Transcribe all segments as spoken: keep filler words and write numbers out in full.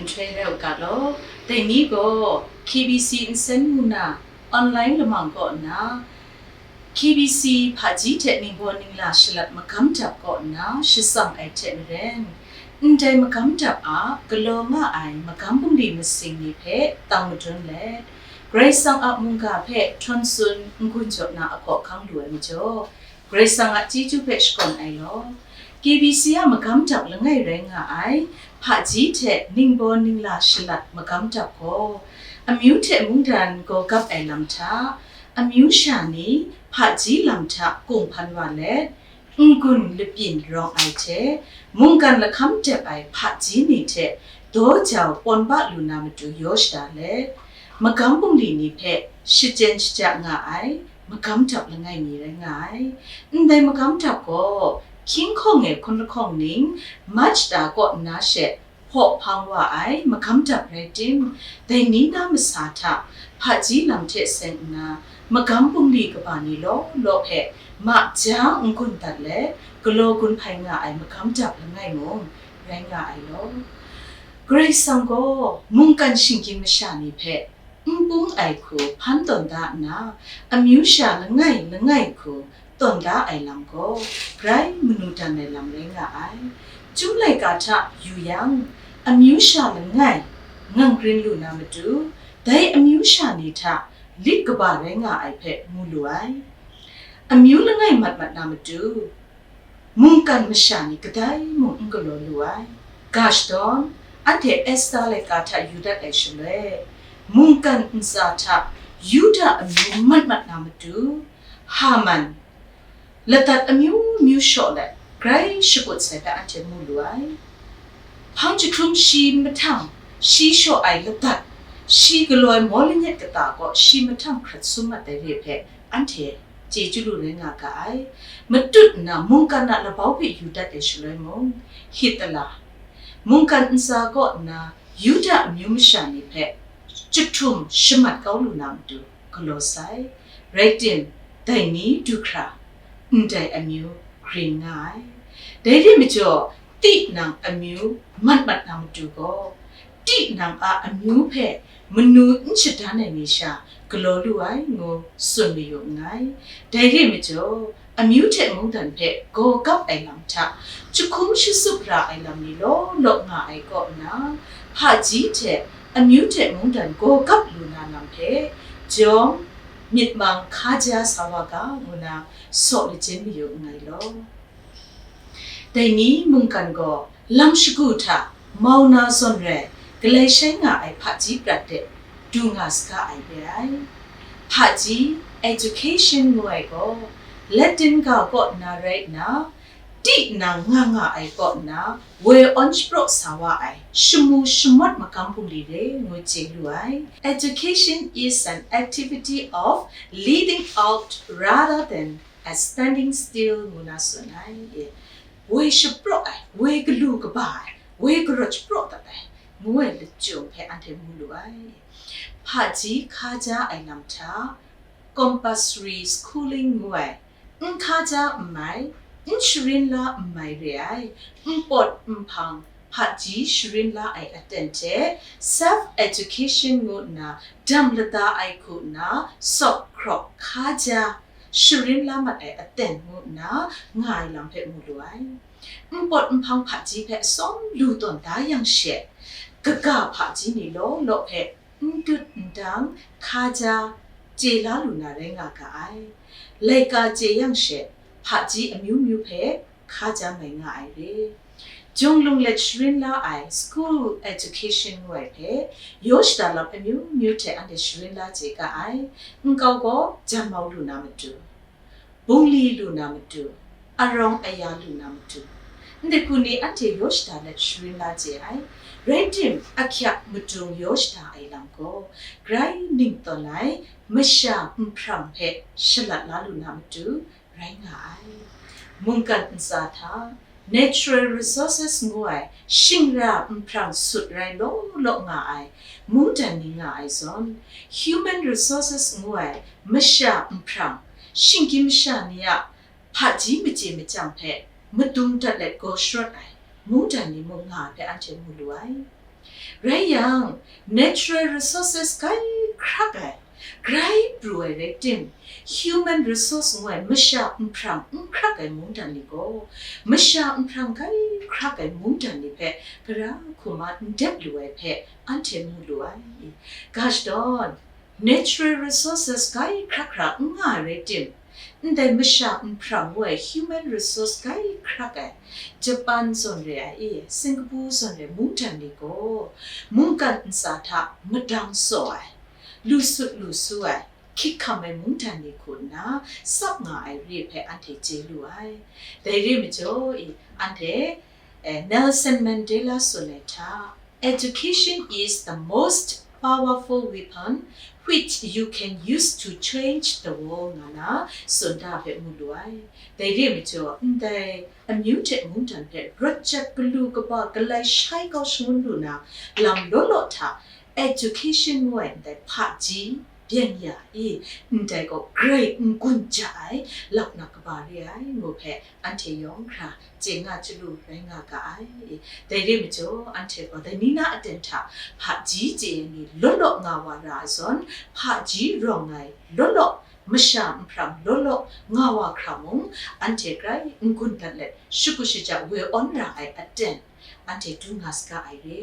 Htoi rai u ga law, dai ni gaw K B C nsen mu na online lamang kaw nna, K B C hpaji hte ningbaw ningla shalat magam dap kaw nna shatsam ai hte maren, ndai magam dap a galaw nga ai magam bungli masing ni hpe tang madun let, Karai Kasang a mungga hpe htawn tsun n-gun jaw na a hkawhkang lu ai majaw, Karai Kasang a chyeju hpe shakawn ai law, K B C a magam dap langai rai nga ai hpaji hte ningbaw ningla shalat magam dap gaw, amyu hte mungdan gaw gap ai lam hta, amyu sha ni hpaji lam hta kunghpan wa let, n-gun labyin rawng ai hte, mungkan lahkam dep ai hpaji ni hte daw jau pawn ba lu na matu yaw shada let, magam bungli ni hpe shachyen shaja nga ai magam dap langai mi rai nga ai. Ndai magam dap gaw, hkying hkawng e hkun lahkawng ning, March da kaw nna she hpaw hpang wa ai magam dap rai tim, dai ni na masa hta hpaji lam hte seng nna, magam bungli kaba ni law law hpe ma ja n-gun dat let, galaw gun hpai nga ai magam dap langai mung rai nga ai law. Karai Kasang gaw mungkan shinggyim masha ni hpe n pung ai hku hpan tawn da nna, amyu sha langai langai hku tawn da ai lam gaw, grai manu dan ai lam rai nga ai. Chyum laika hta yu yang, amyu sha langai ngang grin lu na matu, dai amyu sha ni hta lit kaba rai nga ai hpe mu lu ai. Amyu langai mat mat na matu, mungkan masha ni kadai mung n galaw lu ai. Ga shadawn, anhte Esta laika hta yu dat ai shaloi, mungkan ntsa hta Yuda amyu mat mat na matu, Haman, ladat amyu myu shaw let grai shakut sai hpe anhte mu lu ai. Hpang jahkrum shi mahtang, shi shaw ai ladat, shi galaw ai maw lanyet kata kaw shi mahtang hkrat sum mat ai re hpe anhte chye chyu lu rai nga ga ai. Matut nna mungkan a labau hpe yu dat ai shaloi mung, Hitler, mungkan ntsa kaw nna Yuda amyu masha ni hpe jahtum shamat kau lu na matu galaw sai. Rai tim, dai ni du hkra, ndai amyu grin nga ai. Dai re majaw, tinang amyu mat mat na matu gaw, tinang a amyu hpe manu n shadan ai ni sha galaw lu ai, ngu tsun mayu nngai. Dai re majaw, amyu hte mungdan hpe gaw gap ai lam hta, jahkum shasup ra ai lam ni law law nga ai kaw nna, hpaji hte amyu hte mungdan gaw gap lu na lam hpe, jawm, myit mang hkaja sa wa ga, ngu na saw lajin mayu nngai law. Dai ni mungkan gaw lam shagu hta mau na zawn rai, galai shai nga ai hpaji prat de du nga saga ai re ai. Hpaji, education ngu ai gaw, Latin ga kaw nna rai nna, tinang nga nga ai kaw nna, woi awn shapraw sa wa ai shamu shamawt magam bungli re ngu chye lu ai. Education is an activity of leading out rather than as standing still, ngu na tsun ai. Woi shapraw ai, woi galu kaba ai, woi garawt shapraw dat ai, ngu ai lachyum hpe anhte mu lu ai. Hpaji hkaja ai lam hta, compulsory schooling ngu ai, n hkaja n mai, n sharin la n mai re ai, n pawt n hpang hpaji sharin la ai aten hte, self education ngu nna dam lada ai hku nna, sawk hkrawk hkaja sharin la mat ai aten ngu nna nga ai lam hpe mu lu ai. N pawt n hpang hpaji hpe atsawm lu tawn da yang she, kaga hpaji ni law law hpe n dut n dang hkaja chye la lu na rai nga ga ai. Laika chye yang she, hpaji amyu myu hpe hkaja mai nga ai re. Jung lung let sharin la ai school education ngu ai hpe, yaw shada lam amyu myu hte anhte sharin la chye ga ai. Nkau gaw jan mau lu na matu, bungli lu na matu, arawng aya lu na matu, ndai hku ni anhte yaw shada let sharin la chye ai. Rai tim, ahkyak madung yaw shada ai lam gaw, grai ning tawn ai masha nhprang hpe shalat la lu na matu rai nga ai. Mungkan ntsa hta, natural resources ngu ai shingra nhprang sut rai law law nga ai mungdan ni nga ai zawn, human resources ngu ai masha nhprang, shinggyim masha ni a hpaji machye machyang hpe madung dat let gaw sharawt ai mungdan ni mung nga ai hpe anhte mu lu ai. Rai yang, natural resources grai hkrak ai, grai pru ai rai tim, human resource ngu ai masha nhprang n hkrak ai mungdan ni gaw, masha nhprang grai hkrak ai mungdan ni hpe gara hkum a n dep lu ai hpe anhte mu lu ai. Ga shadawn, natural resources grai hkrak hkra n nga ai rai tim, ndai masha nhprang ngu ai human resource grai hkrak ai, Japan zawn re ai, Singapore zawn re ai mungdan ni gaw, mungkan ntsa hta madang saw ai, lu sut lu su ai, hkyit hkam ai mungdan ni hku nna tsap nga ai re hpe anhte chye lu ai. Dai re majaw i, anhte, eh, Nelson Mandela tsun ai hta, "Education is the most powerful weapon which you can use to change the world," nga na tsun da hpe mu lu ai. Dai re majaw, ndai amyu hte mungdan hpe rawt jat galu kaba galai shai kau shangun lu na lam law law hta, education ngu ai ndai hpaji, byeng ya i, ndai gaw grai n-gun ja ai, laknak kaba re ai, ngu hpe anhte yawng hkra chye nga chyalu rai nga ga ai. Dai re majaw, anhte gaw dai ni na aten hta hpaji chye ai ni law law nga wa ra ai zawn, hpaji rawng ai law law, masha nhprang law law nga wa hkra mung, anhte grai n-gun dat let, shagu shaja woi awn ra ai aten, anhte du nga saga ai re.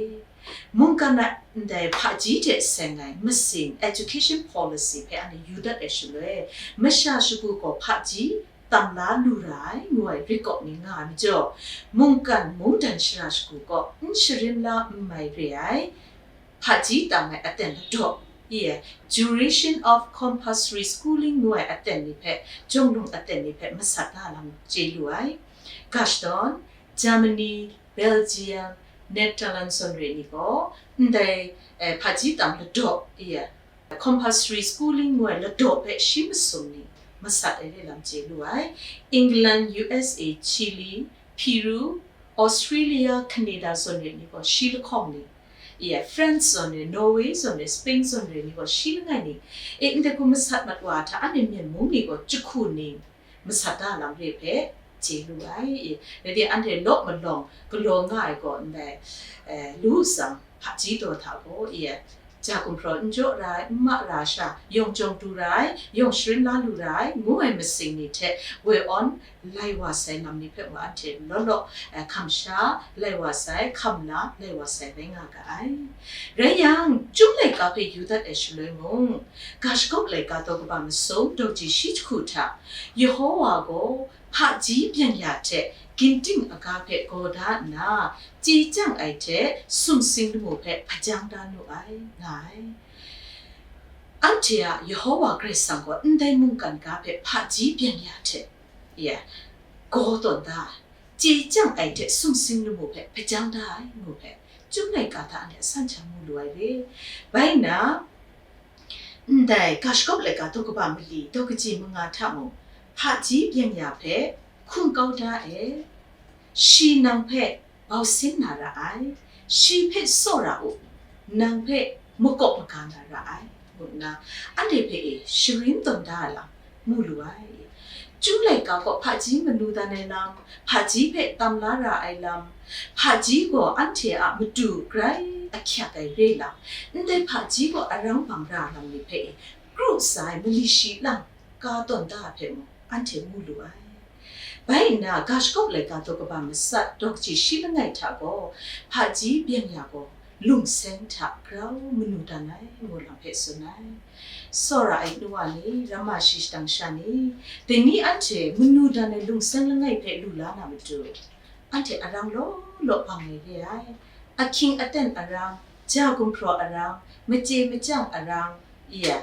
Mungkan a ndai hpaji hte seng ai masing education policy hpe anhte yu dat ai shaloi, masha shagu gaw hpaji tam la lu ra ai ngu ai record ni nga ai majaw, mungkan mungdan shara shagu gaw n sharin la n mai re ai, hpaji tam ai aten ladaw, i ai, duration of compulsory schooling ngu ai aten ni hpe, jawng lung aten ni hpe masat na lam chye lu ai. Ga shadawn, Germany, Belgium, Netherlands zawn re ni gaw, ndai, eh, hpaji tam ladaw, i ai, compulsory schooling ngu ai ladaw hpe shi masum ni masat ai re lam chye lu ai. England, U S A, Chile, Peru, Australia, Canada zawn re ni gaw shi lahkawng ni, i ai, France zawn re, Norway zawn re, Spain zawn re ni gaw shi langai ni, e, ndai hku masat mat wa hta anhte Myen mung ni gaw jahku ning masat da lam re hpe chye lu ai. I, rai timung, anhte law malawng galaw nga ai gaw ndai, eh, lu tsang, hpaji daw hta gaw, i, ja gumhpraw n jaw ra ai, n ma ra ai sha, yawng jawng du ra ai, yawng sharin la lu ra ai, ngu ai masing ni hte woi awn lai wa sai lam ni hpe mung anhte law law, eh, hkam sha lai wa sai, hkam la lai wa sai rai nga ga ai. Rai yang, Chyum laika hpe yu dat ai shaloi mung, Ga Shagawp laika daw kaba masum daw kaji shi jahku hta, Yehowa gaw hpaji byeng ya hte ginting aga hpe gaw da nna, chye chyang ai hte sumsing lamu hpe hpajang da nu ai, nga ai. Anhte a Yehowa Karai Kasang gaw ndai mungkan ga hpe hpaji byeng ya hte, ya, gaw tawn da ai, chye chyang ai hte sumsing lamu hpe hpajang da ai, ngu hpe, Chyum laika hta anhte asan hta mu lu ai re. Bai nna, ndai Ga Shagawp laika daw kaba mali daw kaji manga hta mung, hpaji byeng ya hpe hkum kau da e, shi nang hpe bau sin na ra ai, shi hpe tsaw ra u, nang hpe makawp maga na ra ai, ngu nna, anhte hpe e sharin tawn da ai lam mu lu ai. Chyum laika gaw hpaji manu dan ai lam, hpaji hpe tam la ra ai lam, hpaji gaw anhte a matu grai ahkyak ai re lam, ndai hpaji gaw arang bang ra ai lam ni hpe e kru tsa ai mali shi lang ka tawn da ai hpe mung, anhte mu lu ai. Bai nna, Ga Shagawp laika daw kaba matsat daw kaji shi langai hta gaw, hpaji byeng ya gaw, lungseng hta grau manu dan ai, ngu lam hpe tsun ai. Tsawra ai nu wa ni, ramma shi shadang sha ni, dai ni anhte manu dan ai lungseng langai hpe lu la na matu, anhte arang law law bang ai re ai. Ahkying aten arang, ja gumhpraw arang, machye machyang arang, i ai,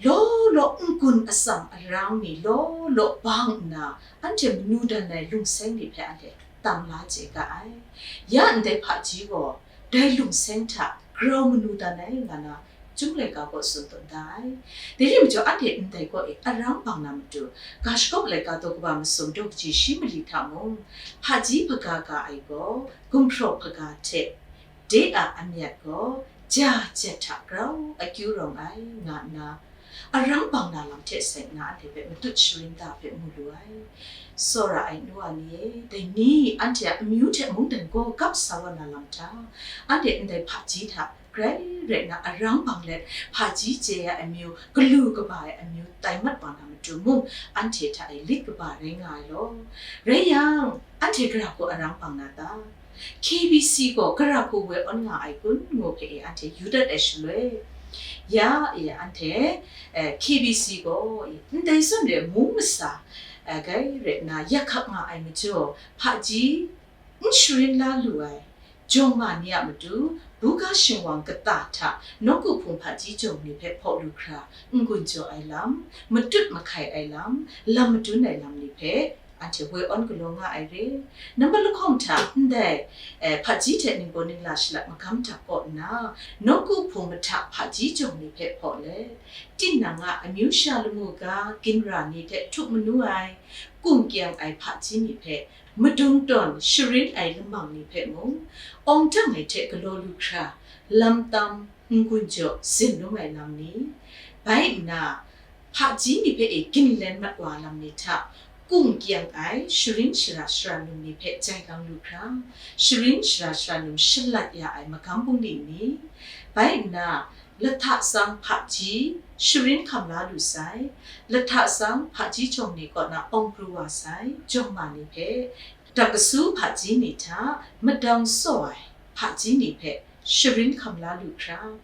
law law n-gun atsam arang ni law law bang nna, anhte manu dan ai lungseng ni hpe anhte tam la chye ga ai. Ya ndai hpaji gaw, dai lungseng hta grau manu dan ai, nga na, Chyum laika gaw tsun tawn da ai. Dai rai majaw, anhte ndai gaw e arang bang na matu, Ga Shagawp laika daw kaba masum daw kaji shi mali hta mung, hpaji hpaga ga ai gaw, gumhpraw hpaga hte, de a amyat gaw ja jet hta grau akyu rawng ai, nga nna, arang bang na lam hte seng nna anhte hpe matut sharin da hpe mu lu ai. Tsawra ai nu wa ni e, dai ni anhte a amyu hte mungdan gaw gap sa wa na lam hta, anhte ndai hpaji hta grai rai nna arang bang let, hpaji chye ai amyu, galu kaba ai amyu tai mat wa na matu mung, anhte hta e lit kaba rai nga ai law. Rai yang, anhte gara hku arang bang na ta? K B C gaw gara hku woi awn nga ai kun ngu hpe e anhte yu dat ai shaloi, ya e anhte, eh, K B C gaw e ndai zawn re mung masa, eh, grai rai nna yak hkak nga ai majaw, hpaji n sharin la lu ai jawng ma ni a matu, buga shingwang kata hta nawku hpung hpaji jawng ni hpe hpaw lu hkra, n-gun jaw ai lam, matut mahkai ai lam, lam madun ai lam ni hpe anhte woi awn galaw nga ai re. Nambat lahkawng hta ndai, eh, hpaji hte ningbaw ningla shalat magam dak kaw nna, nawku hpung mahta hpaji jawng ni hpe hpaw let, tinang a amyu sha lamu ga ginra ni hte htup manu ai, kung kyang ai hpaji ni hpe, madung tawn sharin ai lamang ni hpe mung, awng dang ai hte galaw lu hkra, lam tam, n-gun jaw, zinlum ai lam ni, bai nna, hpaji ni hpe e ginlen mat wa lam ni hta, kung kyang ai sharin shara shara num ni hpe jai lang lu hkra, sharin shara shara num shalat ya ai magam bungli ni, bai nna, lahta tsang hpaji sharin hkam la lu sai, lahta tsang hpaji jawng ni kaw na awng pru wa sai jawng ma ni hpe, dak kasu hpaji ni hta madang saw ai hpaji ni hpe sharin hkam la lu hkra,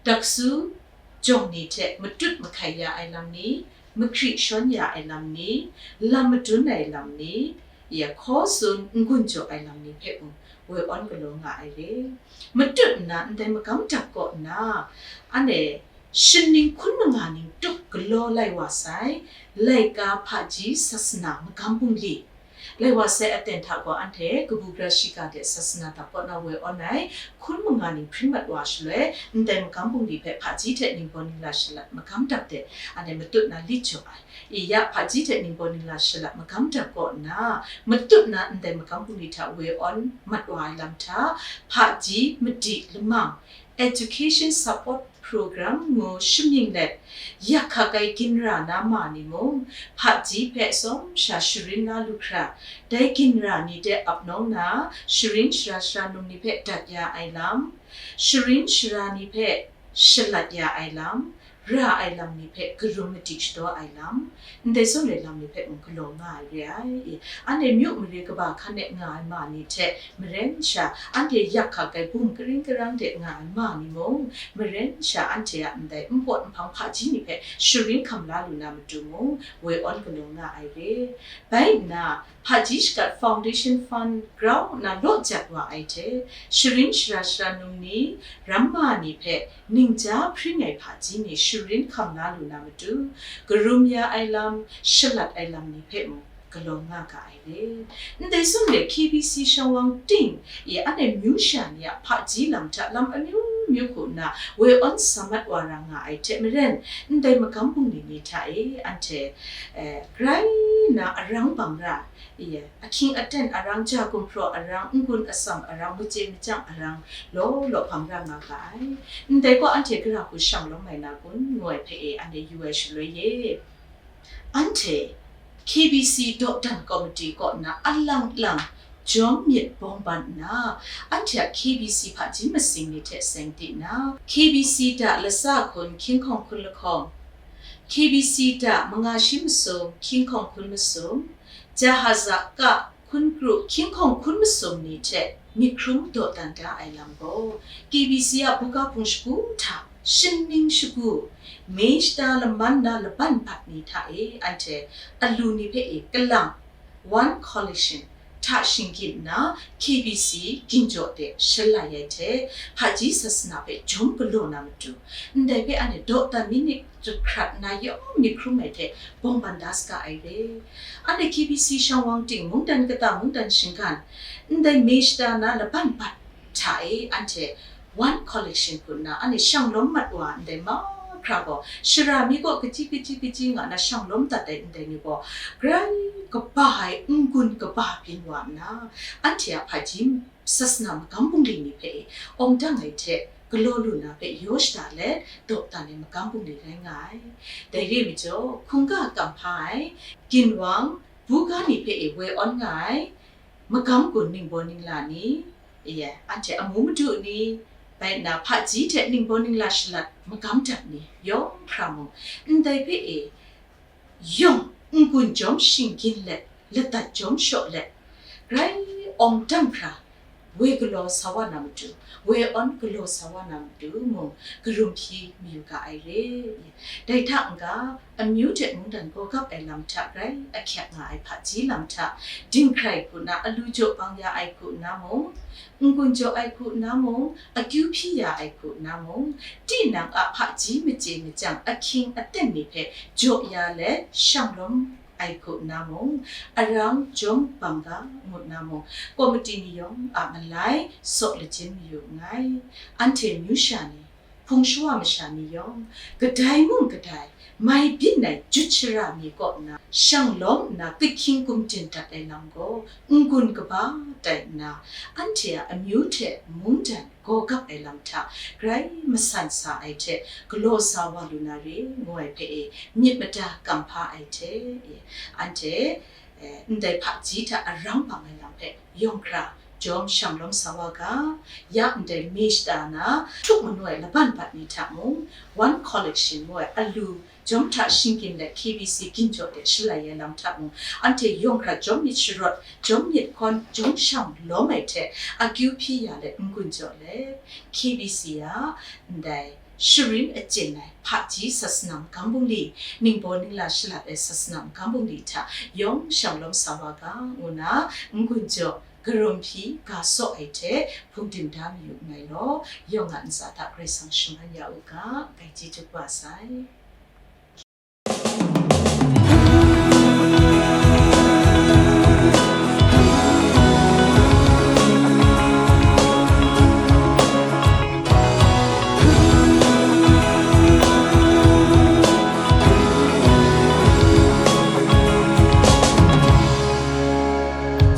dak kasu jawng ni hte matut mahkai ya ai lam ni, mahkri shawn ya ai lam ni, lam madun ai lam ni, ya hkaw tsun n-gun jaw ai lam ni hpe mung woi awn galaw nga ai re. Matut nna ndai magam dak kaw nna, anhte shaning hkun manga ning tup galaw lai wa sai, laika hpaji sasana magam bungli, lai wa sai aten hta gaw anhte kabu gara shiga de sasana dak kaw na woi awn ai, hkun manga ning hpring mat wa shaloi, ndai magam bungli hpe hpaji hte ningbaw ningla shalat magam dak de anhte matut na lit jaw ai. I ya hpaji hte ningbaw ningla shalat magam dak kaw nna, matut na ndai magam bungli hta woi awn mat wa ai lam hta, hpaji madi lamang, Education Support Program ngu shamying let, yak hkak ai ginra na ma ni mung, hpaji hpe tsawm sha sharin la lu hkra, dai ginra ni de ap nawng na, sharin shara shara num ni hpe dat ya ai lam, sharin shara ni hpe shalat ya ai lam, ra ai lam ni hpe karum madi shadaw ai lam, ndai zawn re lam ni hpe mung galaw nga ai re ai. Anhte myu mare kaba hkan e nga ai ma ni hte maren sha, anhte yak hkak ai bum karing karang de nga ai ma ni mung, maren sha anhte a ndai npawt nhpang hpaji ni hpe sharin hkam la lu na matu mung, woi awn galaw nga ai re. Bai nna, hpaji shakat Foundation Fund grau nna law jat wa ai hte, sharin shara shara num ni, ramma ni hpe ningja hpring ai hpaji ni sharin hkam la lu na matu, karum ya ai lam, shalat ai lam ni hpe mung galaw nga ga ai re. Ndai sum le K B C shawng wang ting, i anhte myu sha ni a hpaji lam hta lam amyu myu hku nna woi awn sa mat wa ra nga ai hte maren, ndai magam bungli ni hta e anhte, eh, grai nna arang bang ra, i, ahkying aten arang, ja gumhpraw arang, n-gun atsam arang, machye machyang arang, law law hpang ra nga ga ai. Ndai gaw anhte gara hku shang lawm ai na kun, ngu ai hpe e anhte yu ai shaloi e, anhte K B C dawdan komiti kaw nna alang lang jawm myit bawng ban nna, anhte a K B C hpaji masing ni hte seng di nna, K B C da lasa hkun hkying hkawng hkun lahkawng, K B C da manga shi masum hkying hkawng hkun masum, jahaza ka hkun kru hkying hkawng hkun masum ni hte myit hkrum dawdan da ai lam gaw, K B C a buga hpung shagu hta shaning shagu, mei shata laman na laban bat ni hta e anhte alu ni hpe e kalang, One Coalition hta shinggyim nna K B C ginjaw de shalai ai hte, hpaji sasana hpe jawm galaw na matu, ndai hpe anhte dawdan mi ni hkrat nna yawng myit hkrum ai hte bawng ban da saga ai re. Anhte K B C shawng wang ting mungdan kata mungdan shinggan, ndai mei shata na laban bat hta e anhte One Coalition hku nna anhte shang lawm mat wa ndai mahkra gaw, shara mi kaw kaji kaji kaji nga na shang lawm dat ai ndai ni gaw, grai kaba ai, n-gun kaba byin wa nna, anhte a hpaji sasana magam bungli ni hpe e awng dang ai hte, galaw lu na hpe yaw shada let, dawdan ai magam bungli rai nga ai. Dai re ai majaw, hkungga kam hpa ai, ginwang, buga ni hpe e woi awn nga ai, magam gun ningbaw ningla ni, ye, anhte amu madu ni, bai nna hpaji hte ningbaw ningla shalat magam dap ni yawng hkra mung, ndai hpe e yawng n-gun jawm shinggyin let, ladat jawm shaw let, grai awng dam hkra, woi galaw sa wa na matu, woi awn galaw sa wa na matu mung, karum hpyi mayu ga ai re. Dai hta n-ga, amyu hte mungdan gaw gap ai lam hta grai ahkyak nga ai hpaji lam hta, dinghkrai hku na alu jaw bang ya ai hku na mung, n-gun jaw ai hku na mung, akyu hpyi ya ai hku na mung, tinang a hpaji machye machyang ahkying aten ni hpe jaw ya let shang lawm ai hku na mung, arang jawm bang ga ngut na mung, komiti ni yawng a malai saw lajin mayu nngai. Anhte myu sha ni, hpung shawa masha ni yawng, kadai mung kadai, mai byin ai jut shara mi kaw na, shang lawm nna kahkying gumdin dat ai lam gaw, n-gun kaba tai nna, anhte a amyu hte mungdan gaw gap ai lam hta, grai masan sa ai hte, galaw sa wa lu na re, ngu ai hpe e, myit mada kam hpa ai hte, e, anhte, eh, ndai hpaji hta arang bang ai lam hpe yawng hkra jawm shang lawm sa wa ga, ya ndai mi shada na, htuk manu ai laban bat ni hta mung, one collection ngu ai alu jawm hta shinggyim let K B C ginjaw de shalai ai lam hta mung, anhte yawng hkra jawm myit sharawt, jawm myit hkawn, jawm shang lawm ai hte, akyu hpyi ya let n-gun jaw let, K B C a ndai sharin achyin ai hpaji sasana magam bungli, ningbaw ningla shalat ai sasana magam bungli hta yawng shang lawm sa wa ga, ngu na n-gun jaw, karum hpyi ga saw ai hte hpungdim da mayu nngai law, yawng a ntsa hta Karai Kasang shaman ya u ga, ngai chyeju kaba sai.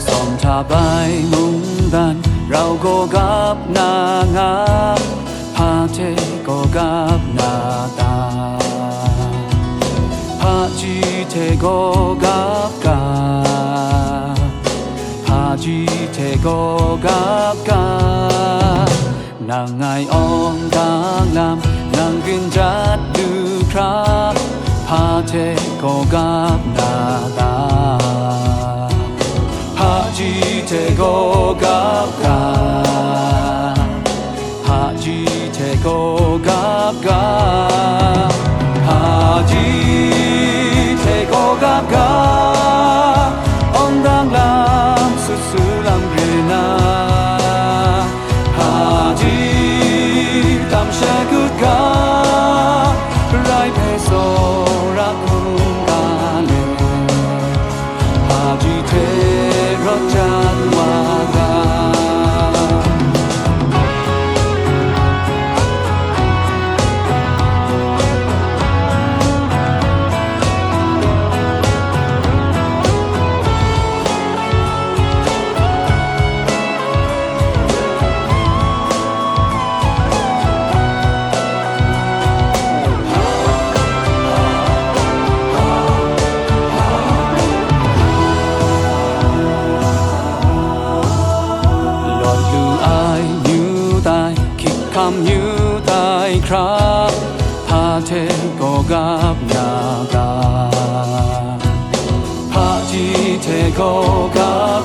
Sawm hta bai mungdan rau gaw gap na nga, hpa hte gaw gap na ta? Hpaji hte gaw gap ga, hpaji hte gaw gap ga. Nang ngai awng dang lam, nang ginjat lu hkra, hpa hte gaw gap na ta? Hpaji hte gaw gap ga, hpaji hte gaw gap ga, hpaji hte gaw gap ga, awng dang lam sut su lam re na. Hpaji tam shai kut ga, rai hpe tsawra hkungga le, hpaji hte rawt jan wa ga. Lawt lu ai myu tai, hkyit hkam myu tai hkra, hpa hte gaw gap na ta? Hpaji hte gaw gap